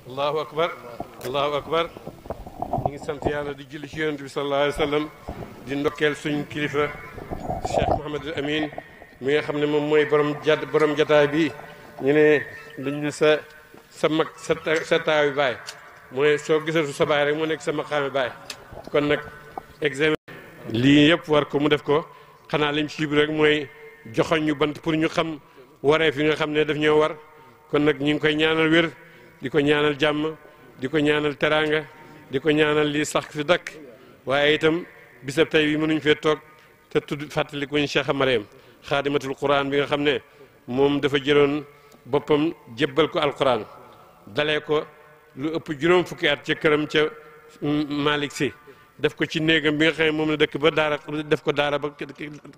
allahu akbar allahu akbar. ñu ngi sant yàlla di julli ci yonent bi sallallahu alayhi wa sallam di ndokkeel suñ kilifa Cheikh Mouhamadul Amin mi nga xam ne moom mooy borom jataay bi ñu ne dañu sa mag sa taawi baay mu ne soo gisatu sa baay rek mu nekk sa maqaame baay kon nag examen lii yëpp war ko mu def ko xanaa lim ci rek mooy joxoñ ñu bant pour ñu xam waree fi nga xam ne daf ñoo war kon nag ñu ngi koy ñaanal wér di ko ñaanal jàmm di ko ñaanal teraanga di ko ñaanal lii sax fi dakk waaye itam bisab tey bi mënuñ fee toog te tudd fàttalikuñ Cheikh Mariam xaadimatul quran bi nga xam ne moom dafa jëloon boppam jébbal ko alquran dalee ko lu ëpp juróom fukki at ca këram ca Malick Sy def ko ci néegam bi nga xam ne moom la dëkk ba daara def ko daara ba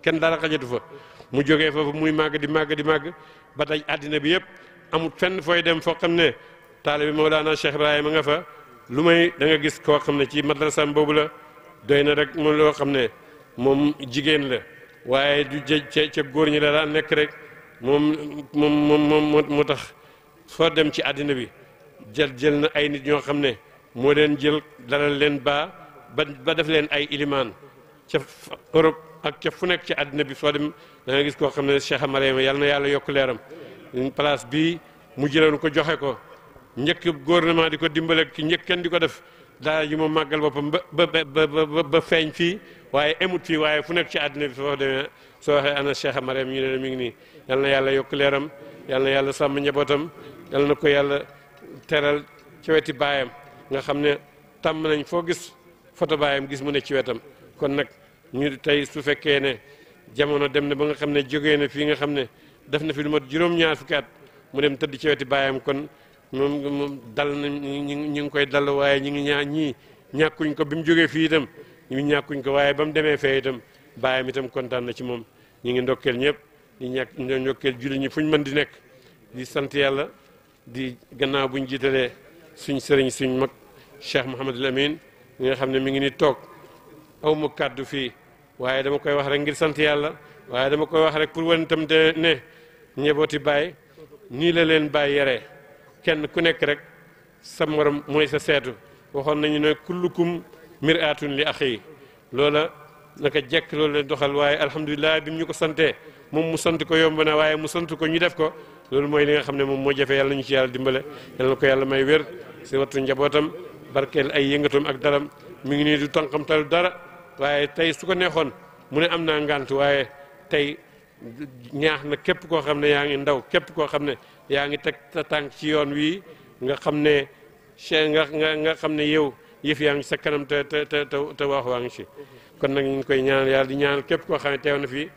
kenn daara xajatu fa mu jógee foofu muy màgg di màgg ba tey àddina bi yëpp amul fenn fooy dem foo xam ne taalibe Mawlana Cheikh Ibrahima nga fa lu may da nga gis koo xam ne ci madrasam boobu la doy na rek moom loo xam ne moom jigéen la waaye du ca góor ñi la daan nekk rek moom moo tax foo dem ci àddina bi jël na ay nit ñoo xam ne moo leen jël dalal leen ba def leen ay ilimaan ca Europe ak ca fu nekk ci àddina bi foo dem da nga gis koo xam ne Cheikh Mariama yàlla na yàlla yokk leeram place bii mu jëloon ko joxe ko njëkk gouvernement di ko dimbale ki njëkk kenn di ko def daara ji moom màggal boppam ba feeñ fii waaye emut fii waaye fu nekk ci àddina bi foo demee soo waxee ana Cheikh Mariam ñu ne mi ngi nii yal na yàlla yokk leeram yal na yàlla sàmm njabootam yal na ko yàlla teral ci weti baayam nga xam ne tàmm nañ foo gis photo baayam gis mu ne ci wetam kon nag ñu tey su fekkee ne jamono dem na ba nga xam ne jógee na fii nga xam ne def na fi lu mat juróom-ñaar fukki at mu dem tëdd ci weti baayam kon moom dal na ñu ngi koy dal waaye ñu ngi ñii ñàkkuñ ko bi mu jógee fii itam ñu ñàkkuñ ko waaye ba mu demee fee itam baayam itam kontaan na ci moom ñu ngi ndokkeel ñëpp di ndokkeel julli ñi fu ñu mën di nekk di sant yàlla di gannaaw buñ jiitalee suñ sëriñ suñ mag Cheikh Mouhamadul Amin mi nga xam ne mi ngi ni toog aw ma kàddu fii waaye dama koy wax rek ngir sant yàlla waaye dama koy wax rek pour wan itam te ne ñebooti baay nii la leen baay yaree kenn ku nekk rek sa morom mooy sa seetu waxoon nañu ne kullukum mir'atun li axi loola naka jekk loolu leen doxal waaye alhamdulilah bi mu ñu ko santee moom mu sant ko yomb na waaye mu sant ko ñu def ko loolu mooy li nga xam ne moom moo jafe yàlla ñu ci yàlla dimbale yàlla na ko yàlla may wér si wattu njabootam barkeel ay yëngatoom ak daram mi ngi nii du tànqamtal dara waaye tey su ko neexoon mu ne am naa ngànt waaye tey ñaax na képp koo xam ne yaa ngi ndaw képp koo xam ne yaa ngi teg sa tànk ci yoon wii nga xam ne nga xam ne yow yëf yaa ngi sa kanam te wax waa ngi ci kon nag ñu ngi koy ñaanal yàlla di ñaanal képp koo xam ne teew na fii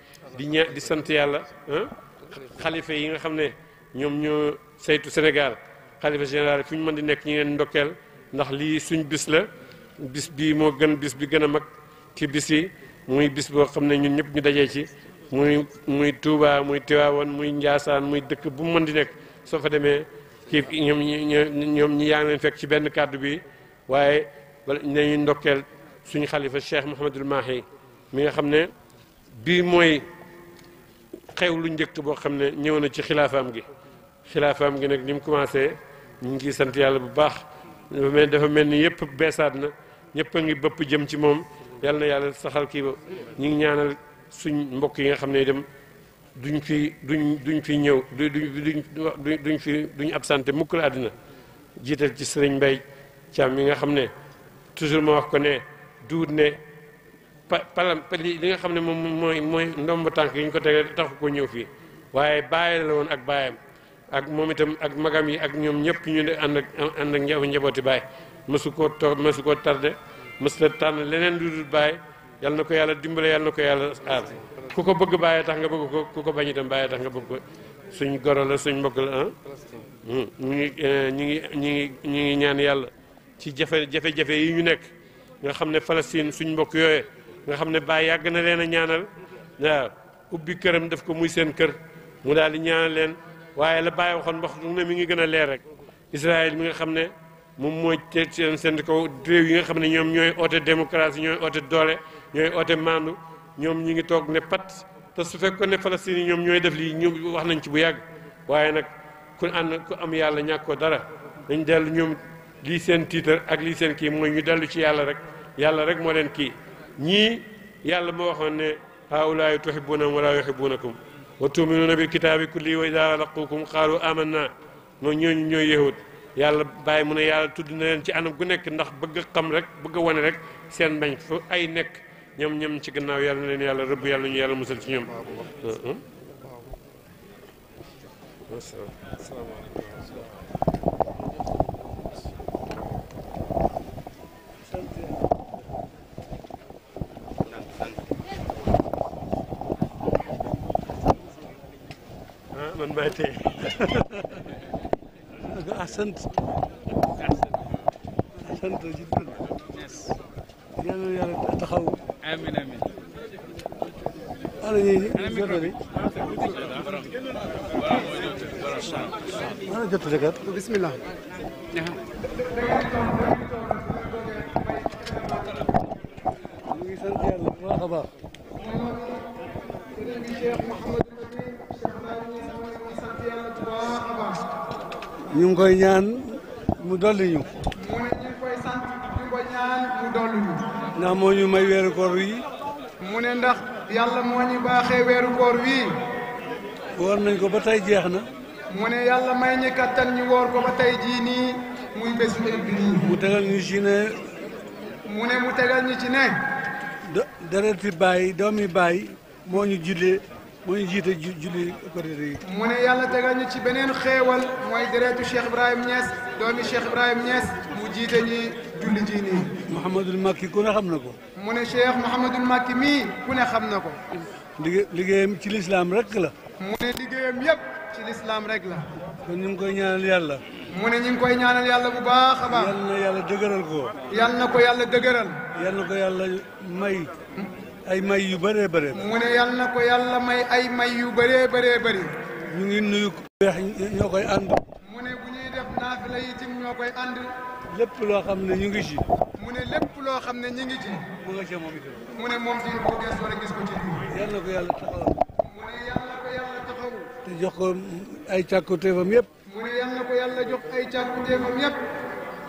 di sant yàlla xalifa yi nga xam ne ñoom ñoo saytu Sénégal xalifa général fu ñu mën di nekk ñu ngeen ndokkeel ndax lii suñ bis la bis bii moo gën bis bi gën a mag ci bis yi muy bis boo xam ne ñun ñëpp ñu dajee ci muy Touba muy Tivaouane muy Ndiassane muy dëkk bu mu mën di nekk soo fa demee kii ñoom ñi yaa ngi leen fekk ci benn kàddu bi waaye nañu ndokkeel suñu xalifa Cheikh Mouhamadul Mahi mi nga xam ne bii mooy xew lu njëkk boo xam ne ñëw na ci xilaafaam gi nag ni mu commencé ñu ngi sant yàlla bu baax mais dafa mel ni yëpp beesaat na ñëpp a ngi bëpp jëm ci moom yàlla na yàlla saxal kii ba ñu ngi ñaanal suñ mbokk yi nga xam ne dem duñ fi ñëw duñ absenté mukk la àddina jiital ci sëriñ Mbay Caam mi nga xam ne toujours ma wax ko ne duut ne li nga xam ne moom mooy ndomb tànk yi ñu ko tege taxu ko ñëw fii waaye bàyyi la woon ak baayam ak moom itam ak magam yi ak ñoom ñëpp ñu ne ànd ak njabooti baay mësu koo tardé mës la tànn leneen lu dul baay yal na ko yàlla dimbale yal na ko yàlla aar ku ko bëgg bàyyi tax nga bëgg ko ku ko bañ itam bàyyi tax nga bëgg ko suñ goro la suñ mbokk la ah ñu ngi ñaan yàlla ci jafe-jafe yi ñu nekk nga xam ne Palestine suñ mbokk yooye nga xam ne bàyyi yàgg na leen a ñaanal waaw ubbi këram def ko muy seen kër mu daal di ñaanal leen waaye la bàyyi waxoon wax ne mi ngi gën a leer rek Israël mi nga xam ne moom mooy seen kaw réew yi nga xam ne ñoom ñooy oote démocratie ñooy oote doole ñooy oote maandu ñoom ñi ngi toog ne pat te su fekkoon ne Palestine yi ñoom ñooy def lii ñu wax nañ ci bu yàgg waaye nag ku am yàlla ñàkkoo dara dañ dellu ñoom lii seen tiitar ak lii seen kii mooy ñu dellu ci yàlla rek moo leen kii ñii yàlla moo waxoon ne haulaa'i tuhibbuunahum wa laa yuhibbuunakum wa tu'minuuna bil kitaabi kullihi wa idhaa laquukum qaaluu aamannaa moom ñooñu ñooy yahud yàlla bàyyi mu ne yàlla tudd na leen ci anam gu nekk ndax bëgg a xam rek bëgg a wane rek seen bañ fu ay nekk ñoom ci gannaaw yàlla na leen yàlla rëbb yàlla ñu yàlla musal ci ñoom. man maa tey sant jiddan yàlla yàlla taxaw amiin amiin ana ñi jotali ana jotali kat bismillah ñu ngi sant yàlla bu baax a baax ñu ngi koy ñaan mu dolli ñu. mu ne ñu ngi koy sant di ko ñaan mu dolli ñu. ndax moo ñu may weeru koor wi. mu ne ndax yàlla moo ñu baaxee weeru koor wi. woor nañ ko ba tey jeex na. mu ne yàlla may ñu kattan ñu woor ko ba tey jii nii muy bésu bi nii. mu tegal ñu ci ne. mu ne mu tegal ñu ci ne. dereti baay doomi baay moo ñu jullee. moo ñu jiite julli korité yi. mu ne yàlla tegal ñu ci beneen xéewal mooy deretu Cheikh Ibrahim Niass doomi Cheikh Ibrahim Niass mu jiite ñi julli ji nii. Mouhamadul Makki ku ne xam na ko. mu ne Cheikh Mouhamadul Makki mii ku ne xam na ko. liggéeyam ci lislaam rek la. mu ne liggéeyam yëpp ci lislaam rek la. kon ñu ngi koy ñaanal yàlla. mu ne ñu ngi koy ñaanal yàlla bu baax a baax. yal na yàlla dëgëral ko. yal na ko yàlla dëgëral. yal na ko yàlla may. ay may yu bëree bëri. mu ne yal na ko yàlla may ay may yu bëree bëree bëri. ñu ngi nuyu weex ñoo koy ànd. mu ne bu ñuy def naafila yi tim ñoo koy ànd. lépp loo xam ne ñu ngi ci. mu ne lépp loo xam ne ñu ngi ci. mu nga ca moom itam. mu ne moom tamit boo gëstoo rek gis ko ci. yal na ko yàlla taxawal. mu ne yal na ko yàlla taxaw. te jox ko ay càkkutéefam yëpp. mu ne yal na ko yàlla jox ay càkkutéefam yëpp.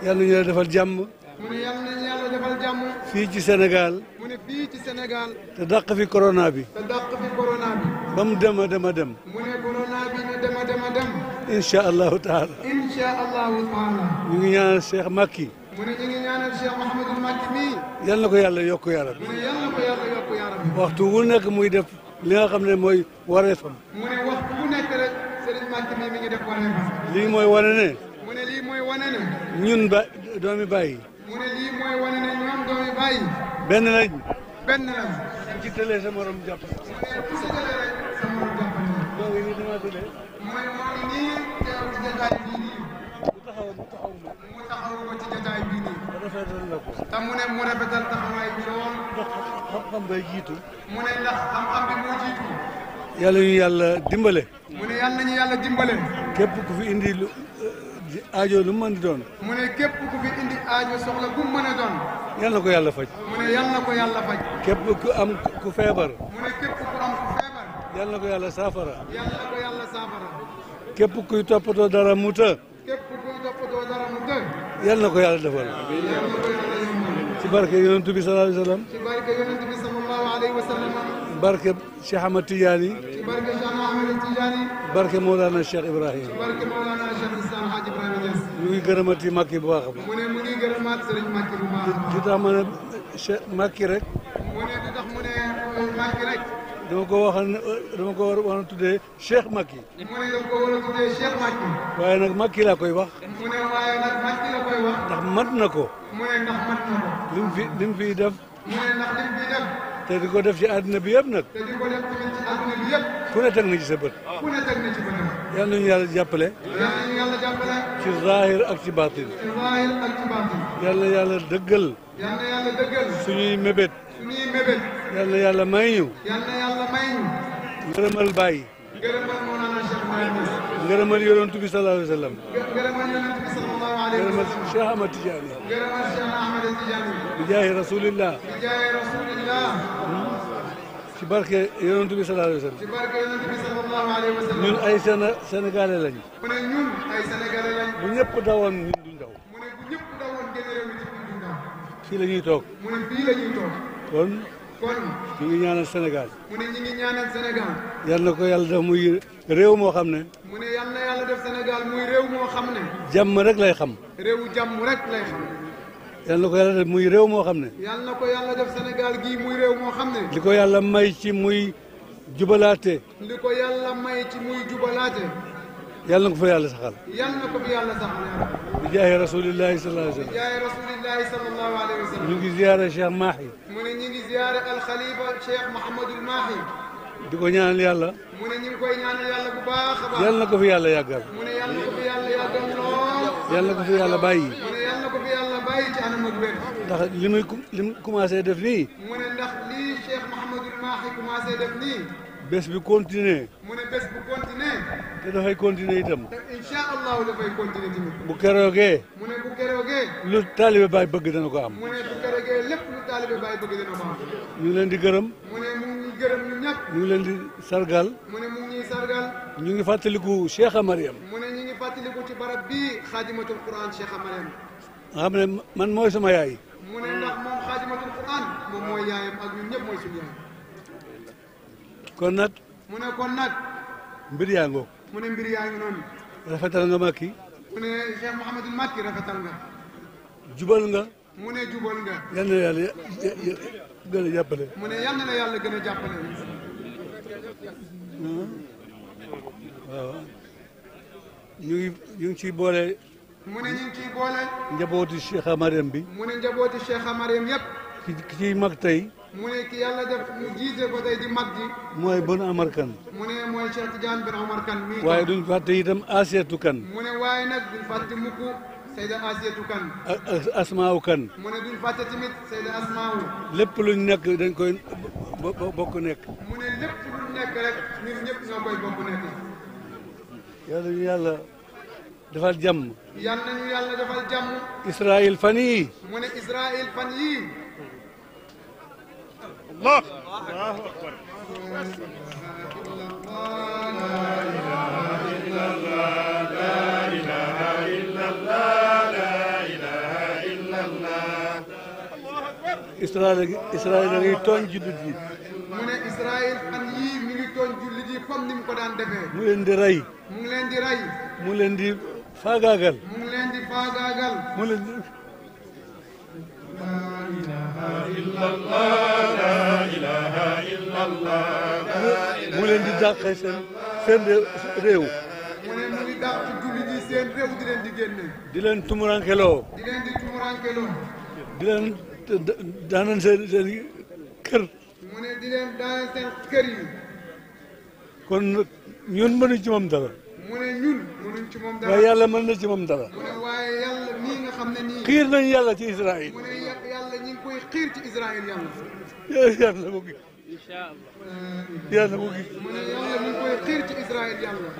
yal nañu la defal jàmm. mu ne yal nañu yàlla defal jàmm. fii ci Sénégal. mu ne fii ci Sénégal. te dàq fi corona bi. te dàq fi corona bi. ba mu dem a dem a dem. mu ne corona bi ne dem a dem a dem. incha allahu taala. incha allahu taala. ñu ngi ñaanal Cheikh Makki. mu ne ñu ngi ñaanal Cheikh Mouhamadul Makki mii. yal na ko yàlla yokk yaram. mu ne yal na ko yàlla yokk yaram. waxtu wu nekk muy def li nga xam ne mooy wareefam. mu ne waxtu bu nekk rek Serigne Makki mii mi ngi def wareefam. lii mooy wane ne. mu ne lii mooy wane ne. ñun doomi bàyyi. mu ne lii mooy wane ne ñoom doomi bàyyi. benn lañ. benn lañ. ci tëlee sa morom jàpp. mu ne ku si jëlee rek sa morom jàppale. moo ngi nii dama tëlee. mooy moo ngi nii teew ci jotaay bii nii. mu taxaw ma. mu taxaw ko ci jotaay bii nii. rafetal na ko. te mu ne mu rafetal taxawaay bi lool. ndax xam-xam bay jiitu. mu ne ndax xam-xam bi moo jiitu. yàlla ñu yàlla dimbale. mu ne yal nañu yàlla dimbale. képp ku fi indi lu aajo lu mu mën di doon. mu ne képp ku fi indi aajo soxla bu mu mën a doon. yal na ko yàlla faj. mu ne yal na ko yàlla faj. képp ku am ku feebar. mu ne képp ku am ku feebar. yal na ko yàlla saafara. yal na ko yàlla saafara. képp kuy toppatoo dara mu të. képp kuy toppatoo dara mu dëgg. yal na ko yàlla defal. yal na ko yàlla yombal. ci barke yonent bi sallallahu alayhi wa sallam. ci barke yonent bi sallallahu alayhi wa sallam. barke Cheikh Ahmad Tidiane. ci barke Cheikh Ahmed Tidiane. barke Mawlana Cheikh Ibrahim. ci barke Mawlana Cheikh Islam Hadj Ibrahima Niass. ñu ngi gërëmati Makki bu baax a baax. mu ne mu ngi gërëmaat Serigne Makki bu baax. li tax ma ne Cheikh Makki rek. mu ne du tax mu ne Makki rek. dama ko waxoon dama ko war a tuddee Cheikh Makki. mu ne dama ko war a tuddee Cheikh Makki. waaye nag Makki laa koy wax. mu ne waaye nag Makki la koy wax. ndax mat na ko. mu ne ndax mat na ko. lim fiy def. mu ne ndax lim fiy def. te di ko def ci àddina bi yëpp nag. te di ko def tamit ci àdduna bi yëpp. ku ne teg na ci sa bët. ku ne teg na ci bëtam. yal nañu yàlla jàppale. yal nañu yàlla jàppale. ci zahir ak ci baatin. ci zaahir ak ci baatin. yal na yàlla dëggal. yal na yàlla dëggal. suñuy mébét. suñuy mébét. yal na yàlla may ñu. yal na yàlla may ñu. ngërëmal Baay. gërëmal Mawlana Cheikh Ibrahima Niass. ngërëmal yonent bi sallallahu alayhi wa sallam. gërëmal yonent bi sallallahu alayhi wa ngërëmal sallam. Cheikh Ahmad Tidiane. gërëmal Cheikh Ahmed Tidiane. bi jaahi rasulillah. bi jaaye rasulillah. ci barke yonent bi sallallahu alayhi wa sallam. ci barke yonent bi sallallahu alayhi wa sallam. ñun ay Sénégalais lañ. mu ne ñun ay sénégalais lañ. bu ñëpp dawoon ñun duñ daw. mu ne bu ñëpp dawoon génn réew mi ci ñun duñ daw. fii la ñuy toog. mu ne fii la ñuy toog. kon kon ñu ngi ñaanal Sénégal. mu ne ñi ngi ñaanal Sénégal. yal na ko yàlla def muy réew moo xam ne. mu ne yal na yàlla def Sénégal muy réew moo xam ne. jàmm rek lay xam. réewu jàmm rek lay xam. yal na ko yàlla def muy réew moo xam ne. yal na ko yàlla def Sénégal gii muy réew moo xam ne. li ko yàlla may ci muy jubalaate. li ko yàlla may ci muy jubalaate. yal na ko fa yàlla saxal. yal na ko fi yàlla saxal. bi jaahi rasulillahi sallallahu alayhi wa sallam. jaay rasulillahi sallallahu alayhi wa sallam. ñu ngi ziyaare Cheikh Mahi. mu ne ñu ngi ziyaare alxalifa Cheikh Mouhamadul Mahi. di ko ñaanal yàlla. mu ne ñu ngi koy ñaanal yàlla bu baax a baax. yal na ko fi yàlla yàggal. mu ne yal na ko fi yàlla yàggal lool. yal na ko fi yàlla bàyyi. mu ne yal na ko fi yàlla bàyyi ci anam ak wér. ndax li muy commencé def nii. mu ne ndax lii Cheikh Mouhamadul Mahi commencé def nii. bés bi continuer. mu ne bés bu continuer. te dafay continuer itam. te incha allahu dafay continuer tamit. bu keroogee. mu ne bu keroogee. lu taalibe Baay bëgg dana ko am. mu ne bu keroogee lépp lu taalibe Baay bëgg dina ko am. ñu ngi leen di gërëm. mu ne mu ngi gërëm ñu ñëpp. ñu ngi leen di sargal. mu ne mu ngi ñuy sargal. ñu ngi fàttaliku Cheikh Mariam. mu ne ñu ngi fàttaliku ci barab bii xaadimatul Quran Cheikh Mariam. nga xam ne man mooy sama yaay. mu ne ndax moom xaadimatul Quran moom mooy yaayam ak ñun ñëpp mooy suñu yaay. kon nag. mu ne kon nag. mbir yaa ngoog. mu ne mbir yaa ngi noonu. rafetal nga Macky. mu ne Cheikh Mouhamadul Macky rafetal nga. jubal nga. mu ne jubal nga. yal na yàlla gën a jàppale. mu ne yal na la yàlla gën a jàppale. waaw ñu ngi ciy boole. mu ne ñu ngi ciy boole. njabootu Cheikh Mariam bi. mu ne njabooti Cheikh Mariam yëpp. ki ciy mag tey. mu ne ki yàlla def mu jiite ko tey di mag ji. mooy Bon Amar Kane. mu ne mooy Cheikh Tidiane Ben Omar Kane mii. waaye duñ fàtte itam Asietu Kane. mu ne waaye nag duñ fàtte mukk Seyda Asietu Kane. ak Asmaaw Kane. mu ne duñ fàtte tamit Seyda Asmaawu. lépp luñ nekk dañ koy bokk nekk. mu ne lépp luñ nekk rek ñun ñëpp ñoo koy bokk nekk. yàlla ñu yàlla defal jàmm. yal nañu yàlla defal jàmm. Israël fan yii. mu ne Israël fan yii. Allah. Israël a ngi tooñ jullit yi. mu ne Israël fan yii mi ngi tooñ jullit yi comme ni mu ko daan defee. mu leen di rey. mu ngi leen di rey. mu leen di faagaagal. mu ngi leen di faagaagal. mu leen di. mu leen di dàqee seen réew. mu ne mu ngi dàq jullit yi seen réew di leen di génne. di leen tumurankeloo. di leen di tumurankeloo. di leen daanan seen kër. mu ne di leen daaneel seen kër yi. kon ñun mënuñ ci moom dara. mu ne ñun mënuñ ci moom dara. waaye yàlla mën na ci moom dara. mu ne waaye yàlla nii nga xam ne nii. xiir nañ yàlla ci Israël. mu ne yàlla ñi ngi koy xiir ci Israël yàlla. yàlla ko gis. yàlla ko gis. mu ne yàlla ñi ngi koy xiir ci Israël yàlla.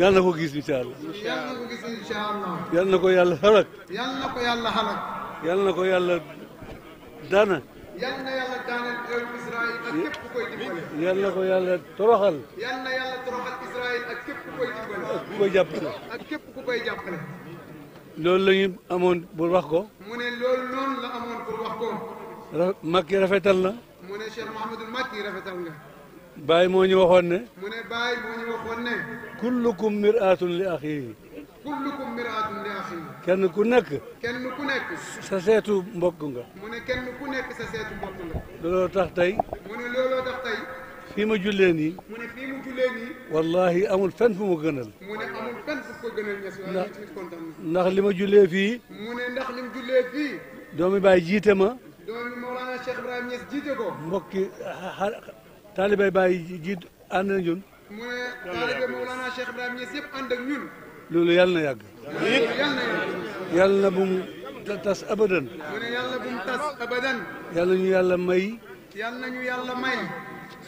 yàlla ko gis incha allah. yàlla na ko gis incha allah. yàlla na ko yàlla xalak. yàlla na ko yàlla xalak. yàlla na ko yàlla daana. yàlla na yàlla daaneel réew Israël ak képp ku koy dimbale. yàlla na ko yàlla toroxal. yàlla na yàlla toroxal Israël ak képp ku koy dimbale. ak ku koy jàppale. ak képp ku koy jàppale. loolu la ñu amoon pour wax ko. mu ne loolu noonu la amoon pour wax ko. Macky rafetal na. mu ne Cheikh Mouhamadul Macky rafetal nga. Baye moo ñu waxoon ne. mu ne Baye moo ñu waxoon ne. kullukum mir'atun li axihi. kullukum miraatun li axi. kenn ku nekk. kenn ku nekk. sa seetu mbokk nga. mu ne kenn ku nekk sa seetu mbokk nga. looloo tax tey. mu ne looloo tax tey. fii ma jullee nii. mu ne fii mu jullee nii. wallahi amul fenn fu ma gënal. mu ne amul fenn fu ko gënal ñes waaye ñu tamit kontaan na. ndax li ma jullee fii. mu ne ndax lim jullee fii. doomi Baye jiite ma. doomi Mawlana Cheikh Ibrahim Niass jiite ko. mbokki taalibay Baye jiit ànd na ñun. mu ne taalibe Mawlana Cheikh Ibrahim Niass yëpp ànd ak ñun. loolu yàlla na yàgg. yàlla na yàgg. yàlla na bu mu tas abadan. mu ne yàlla bu mu tas abadan. yàlla ñu yàlla may. yàlla nañu yàlla may.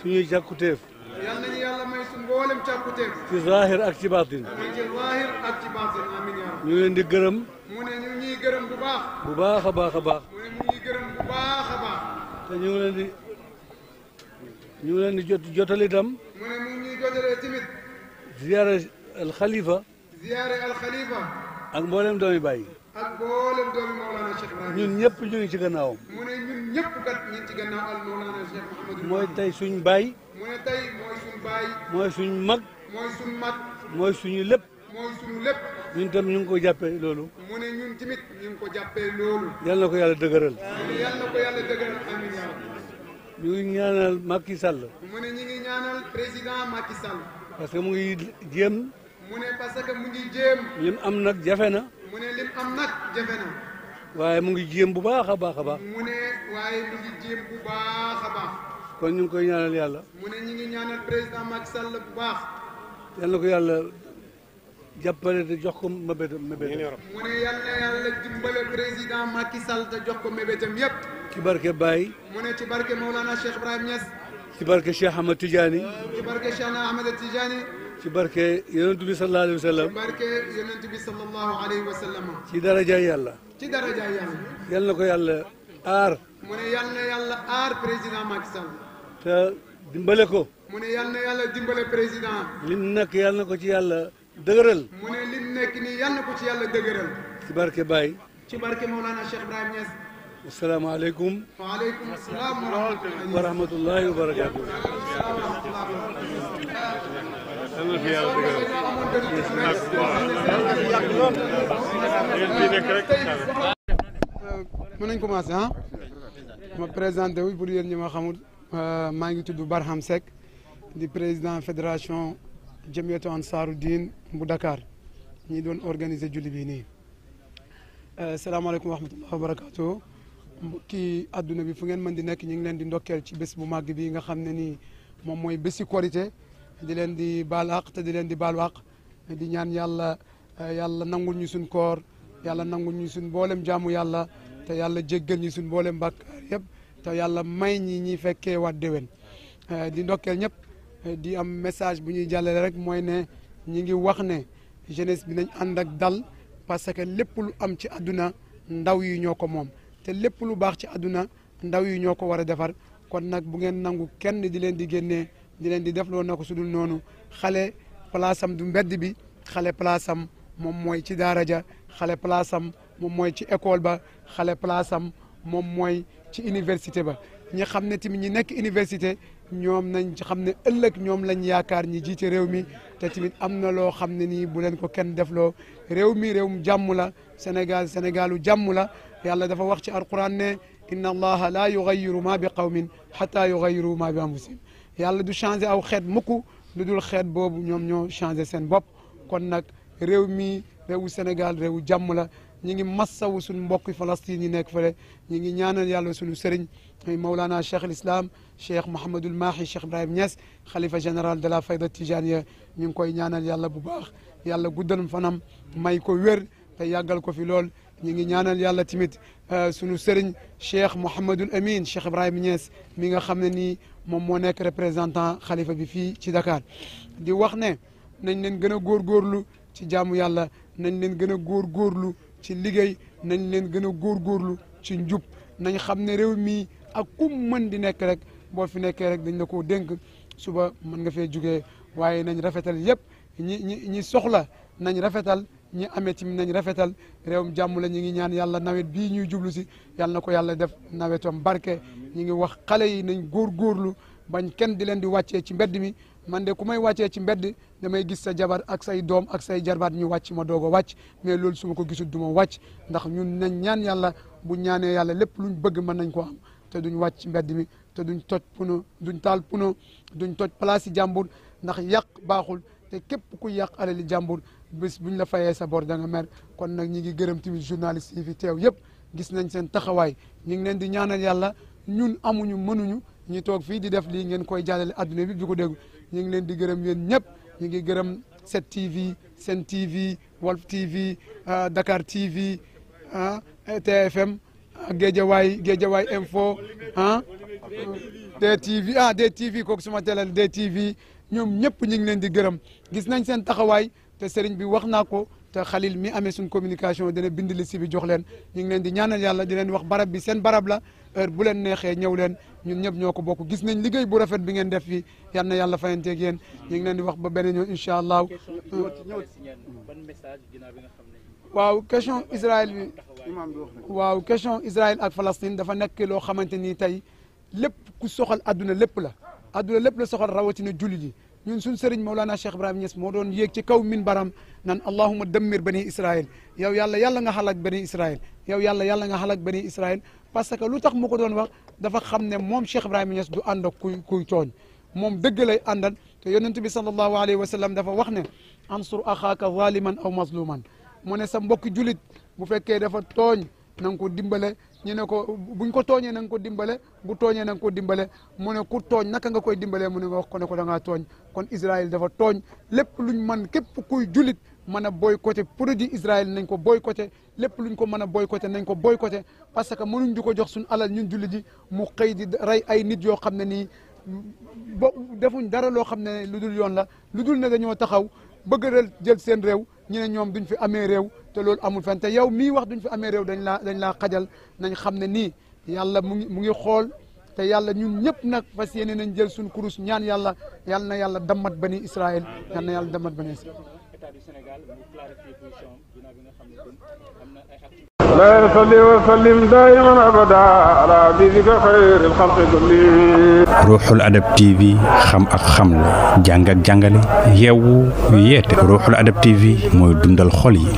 suñuy càkkutéef. yàlla nañu yàlla may su mboolem càkkuteef. ci zahir ak ci baatin. mu ci zahir ak ci baatin amiin yaa rabbi. ñu leen di gërëm. mu ne ñu ngi gërëm bu baax. bu baax a baax a baax. mu ne ñu ngi gërëm bu baax a baax. te ñu ngi leen di. ñu ngi leen di jotali itam. mu ne mu ngi ñuy jotalee tamit. ziyaare al xalifa. ziyaare al xalifa. ak mboolem doomi Baye. ak mboolem doomi Mawlana Cheikh Ibrahim. ñun ñëpp ñu ngi ci gannaawam. mu ne ñun ñëpp kat ñu ngi ci gannaaw al Mawlana Cheikh Mouhamadou. mooy tey suñ baay. mu ne tey mooy suñ baay. mooy suñ mag. mooy suñ mag. mooy suñu lépp. mooy suñu lépp. ñun tam ñu ngi ko jàppee loolu. mu ne ñun tamit ñu ngi ko jàppee loolu. yal na ko yàlla dëgëral. mu ne yal na ko yàlla dëgëral amiin yaa rabbi. ñu ngi ñaanal Macky Sall. mu ne ñu ngi ñaanal président Macky Sall. parce que mu ngi jéem. mu ne parce que mu ngi jéem. lim am nag jafe na. mu ne lim am nag jafe na. waaye mu ngi jéem bu baax a baax a baax. mu ne waaye mu ngi jéem bu baax a baax. kon ñu ngi koy ñaanal yàlla. mu ne ñu ngi ñaanal président Macky Sall bu baax. yal na ko yàlla jàppale te jox ko mébétam. mu ne yal na yàlla dimbale président Macky Sall te jox ko mébétam yépp. ci barke Baye. mu ne ci barke Mawlana Cheikh Ibrahim Niass. ci barke Cheikh Ahmed Tidiane. ci barke Cheikh Ahmed Tidiane. ci barke yonent bi sallallahu alayhi wa sallam. ci barke yonent bi sallallahu alayhi wa sallam. ci darajaay yàlla. ci darajaay yàlla. yal na ko yàlla aar. mu ne yal na yàlla aar président Macky Sall. te dimbale ko. mu ne yal na yàlla dimbale président. lim nekk yal na ko ci yàlla dëgëral. mu ne lim nekk nii yal na ko ci yàlla dëgëral. ci barke Baye. ci barke Mawlana Cheikh Ibrahim Niass. asalaamaaleykum. waaleykum salaam wa rahmatullahi wa barakaatu. mën nañ commencé ah. ma présenté wu pour yéen ñi ma xamul maa ngi tudd Barham Seck di président fédération Jamiyatu Ansaaru Diin bu Dakar ñi doon organiser julli bi nii. salaamaaleykum wa rahmatullahi wa barakaatu. mbokki adduna bi fu ngeen mën di nekk ñu ngi leen di ndokkeel ci bés bu màgg bi nga xam ne nii moom mooy bési korité di leen di baal àq te di leen di baal àq di ñaan yàlla yàlla nangul ñu suñ koor yàlla nangul ñu suñ mboolem jaamu yàlla te yàlla jéggal ñu suñ mboolem bàkkaar yëpp te yàlla may ñi fekkee waat déwén di ndokkeel ñëpp di am message bu ñuy jàllale rek mooy ne ñi ngi wax ne jeunesse bi nañ ànd ak dal parce que lépp lu am ci àdduna ndaw yi ñoo ko moom te lépp lu baax ci àdduna ndaw yi ñoo ko war a defar kon nag bu ngeen nangu kenn di leen di génnee di leen di def loo na ko su dul noonu xale place am du mbedd bi xale place am moom mooy ci daara ja xale place am moom mooy ci école ba xale place am moom mooy ci université ba ñi xam ne tamit ñi nekk université ñoom nañ xam ne ëllëg ñoom lañ yaakaar ñi jiite réew mi te tamit am na loo xam ne nii bu leen ko kenn defloo réew mi réewum jàmm la Sénégalu jàmm la yàlla dafa wax ci alquran ne inna allaha la yugayiru ma bi qawmin xata yugayiru ma bi anfusihim yàlla du changé aw xeet mukk lu dul xeet boobu ñoom ñoo changé seen bopp kon nag réew mi réewu Sénégal réewu jàmm la ñi ngi massawu suñu mbokk Palestine yi nekk fële ñi ngi ñaanal yàlla suñu sëriñ Mawlana Cheikh l'Islam Cheikh Mouhamadul Mahi Cheikh Ibrahim Niass xalifa général de la Fayda Tijaniya ñu ngi koy ñaanal yàlla bu baax yàlla guddal fanam may ko wér te yàggal ko fi lool ñi ngi ñaanal yàlla tamit sunu sëriñ Cheikh Mouhamadul Amin Cheikh Ibrahim Niass mi nga xam ne nii moom moo nekk représentant xalifa bi fii ci Dakar di wax ne nañ leen gën a góorgóorlu ci jaamu yàlla nañ leen gën a góorgóorlu ci liggéey nañ leen gën a góorgóorlu ci njub nañ xam ne réew mi ak ku mën di nekk rek boo fi nekkee rek dañ la koo dénk suba mën nga fee jugee waaye nañ rafetal yëpp ñi soxla nañ rafetal ñi amee tamit nañ rafetal réewum jàmm la ñu ngi ñaan yàlla nawet bii ñuy jublu si yàlla na ko yàlla def nawetam barke ñi ngi wax xale yi nañ góorgóorlu bañ kenn di leen di wàccee ci mbedd mi man de ku may wàccee ci mbedd damay gis sa jabar ak say doom ak say jarbaat ñu wàcc ma doog a wàcc mais loolu su ma ko gisul du ma wàcc ndax ñun nañ ñaan yàlla bu ñaanee yàlla lépp luñ bëgg mën nañ ko am te duñ wàcc ci mbedd mi te duñ toj puno duñ taal puno duñ toj place yi jàmbur ndax yàq baaxul te képp ku yàq alali jàmbur bés buñ la fayee sa bor da nga mer kon nag ñi ngi gërëm tamit journaliste yi fi teew yëpp gis nañ seen taxawaay ñu ngi leen di ñaanal yàlla ñun amuñu mënuñu ñi toog fii di def lii ngeen koy jàllale adduna bi di ko dégg ñu ngi leen di gërëm yéen ñëpp ñu ngi gërëm 7TV Sen TV Walf TV Dakar TV TFM Guédiawaye Info DTV kooku suma télé DTV ñoom ñëpp ñu ngi leen di gërëm gis nañ seen taxawaay te sëriñ bi wax naa ko te Khalil mi amee suñ communication dina bind liste bi jox leen ñu ngi leen di ñaanal yàlla di leen wax barab bi seen barab la heure bu leen neexee ñëw leen ñun ñëpp ñoo ko bokk gis nañ liggéey bu rafet bi ngeen def fii yal na yàlla fayanteeg yéen ñu ngi leen di wax ba beneen yoon incha allah. waaw question Israël bi waaw question Israël ak Palestine dafa nekk loo xamante ni tey lépp ku soxal adduna lépp la soxal rawatina jullit yi ñun suñ sëriñ Mawlana Cheikh Ibrahima Niass moo doon yéeg ci kaw min baram nan allahumma dammir bani Israël yow yàlla nga xalak bani Israël yow yàlla nga xalak bani Israël parce que lu tax mu ko doon wax dafa xam ne moom Cheikh Ibrahima Niass du ànd ak kuy tooñ moom dëgg lay àndal te yonent bi sallallahu alayhi wa sallam dafa wax ne ansur axaaka zaliman aw mazluman mu ne sa mbokki julit bu fekkee dafa tooñ na nga ko dimbale ñu ne ko buñ ko tooñee na nga ko dimbale bu tooñee na nga ko dimbale mu ne ku tooñ naka nga koy dimbalee mu ne nga wax ko ne ko da ngaa tooñ kon Israël dafa tooñ lépp luñ mën képp kuy julit mën a boycotté produit Israël nañ ko boycotté lépp luñ ko mën a boycotté nañ ko boycotté parce que mënuñ di ko jox suñ alal ñun jullit yi mu xëy di rey ay nit yoo xam ne nii defuñ dara loo xam ne lu dul yoon la lu dul ne dañoo taxaw bëgg a jël seen réew ñu ne ñoom duñ fi amee réew te loolu amul fenn te yow mii wax duñ fi amee réew dañ laa xajal nañ xam ne nii yàlla mu ngi xool te yàlla ñun ñëpp nag fas yéene nañ jël suñ kurus ñaan yàlla na yàlla dammat bani Israël yal na yàlla dammat bani Israël. لا يصلي وسلم دائما ابدا على حبيبك خير الخلق كلهم. Ruuxul Adab TV xam ak xamle jàng ak jàngale yeewu yeete Ruuxul Adab TV mooy dundal xol yi.